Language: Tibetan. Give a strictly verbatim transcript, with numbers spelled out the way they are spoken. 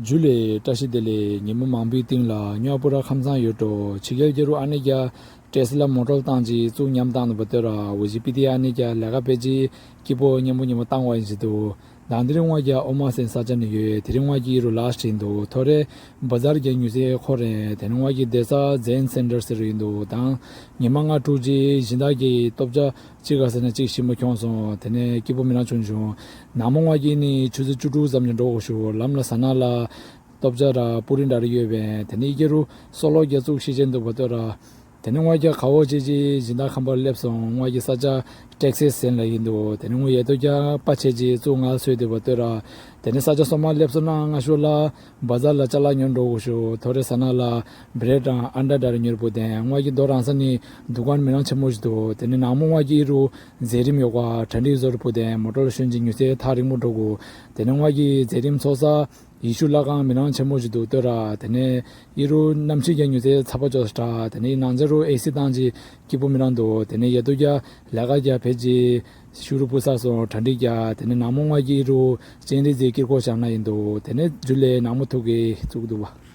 ཇུ་ལེ། བཀྲ་ཤིས་བདེ་ལེགས། ཉི་མ་མང་པོའི་སྟེང་ལ་ཉོ་པུ་ར་ཁམས་སངས་ཡོད་འགྲོ། ཕྱི་རྒྱལ་རྒྱལ་རུ་ཨ་ནེ་རྒྱ་ཏྲེ་སི་ལ་མོ་ཊོར་བཏང་ཅིག་བཙུགས་ཉམས་བཏང་འདུག་པ་ལྟོས་ར། ཝི་ཇི་པི་ཏི་ཨ་ནེ་རྒྱ་ལས་ཀ་བེད་ཅིག་སྐྱིད་པོ་མཉམ་པོ་མཉམ་པོ་བཏང་བ་ཡིན་ཟེར་འདུག་དང་དེ་རིང་ཝ་རྒྱ་ཨོ་མ་སེན་ས་ཆ་ནས་ཡོད། དེ་རིང་ཝ་རྒྱ་ཨི་རུ་ལ་སྟྲིན་འདུག་ཐོ་རེ་བ་ཛར་རྒྱ་ཉུ་ཚེ་ཁོ་རེ། དེ་རིང་ཝ་རྒྱ་བསྡད་ས་ཛེན་སེན་ཊར་ཟེར་ཡིན་འདུག་དང་ཉི་མ་ལྔ་དྲུག་ཅིག་སྦྱིན་བདག་གི་སྟོབས་ཆ་གཅིག་ག་ཟེར་ན་གཅིག་ཞིམ་པོ་ཁྱོངས་སོང་། དེ་ནས་སྐྱིད་པོ་མི་རང་བྱུང་བྱུང་། ནངས་མོ་ང་གིས་ནི་ཆུ་ཚོད་བཅུ་དྲུག་ཙམ་ནས་འགྲོ་དགོས་ཞུ། ལམ་ལ་ཟ་ན་ལ་སྟོབས་ཆ་ར་པུ་རི་འདྲ་རེ་ཡོད་པས། དེ་ནས་ཡི་གེ་རུ་སོ་ལོ་རྒྱ་བཙུགས་ཤེས་ཅན་འདུག་པ་ལྟོས་ར། དེ་ནས་ང་རྒྱ་ག་བོ་ཅེ་ཅེ་སྦྱིན་བདག་ཁང་པར་སླེབས་སོང་། ང་གི་ས་ཆ་ཊེག་སེ་སི་ཟེར་ལ་ཡིན་འདུག་དེ་ནས་ང་ཡེ་ཏོ་རྒྱ་པ་ཆེ་ཅེ་བཙུགས་ང་སོས་འདུག་པ་ལྟོས་ར། དེ་ནས་ས་ཆ་སོ་མ་སླེབས་སོང་ན་ང་ཤོ་ལ་བ་ཛར་ལ་ཅ་ལག་ཉོ་འགྲོ་དགོས་ཞུ། ཐོ་རེ་ཟ་ན་ལ་བྲེད་དང་ཨན་ཌ་འདྲ་རེ་ཉོ་ར་བུ་དེ། ང་གི་རྡོ་རང་ས་ནི་དུ་ཀན་མི་རང་ཆེན་མོ་ཞིག་འདུག་དེ་ནས་ནངས་མོ་ང་གི་ཨི་རུ་མཛད་རིམ་ཡོད་ཀ་གྲ་སྒྲིག་བཟོ་ར་བུ་དེ། མོ་ཊོར་ལ་ཞོན་ཅིག་ཉུ་ཚེ་ཐག་རིང་མོ་འགྲོ་དགོས། དེ་ནས་ང་གི་མཛད་རིམ་ཚོགས་ས་ཡེ་ཤུ་ལྷ་ཁང་མི་རང་ཆེན་མོ་ཞིག་འདུག་ལྟོས་ར། དེ་ནས་ཨི་རུ་གནམ་གཤིས་རྒྱ་ཉུ་ཚེ་ཚ་པོ་ཅོག་སྟ། དེ་ནས་ནང་ཆ་རུ་ཨེ་སི་བཏང་ཅིག་སྐྱིད་པོ་མི་རང་འདུག་དེ་ནས་ཡེ་ཏོ་རྒྱ་ལས་ཀ་རྒྱ་བེད་ཅིག་ཤུ་རུ་བུ་ས་སོང་གྲ་སྒྲིག་རྒྱ། དེ་ནས་ནངས་མོ་ང་གི་ཨི་རུ་སྤྱན་རས་གཟིགས་དཀྱིལ་འཁོར་བཞེངས་ན་ཡིན་འདུག་དེ་ནས་ཇུ་ལེ། ནངས་མོ་ཐུག་གི་བཙུགས་འདུག་བ།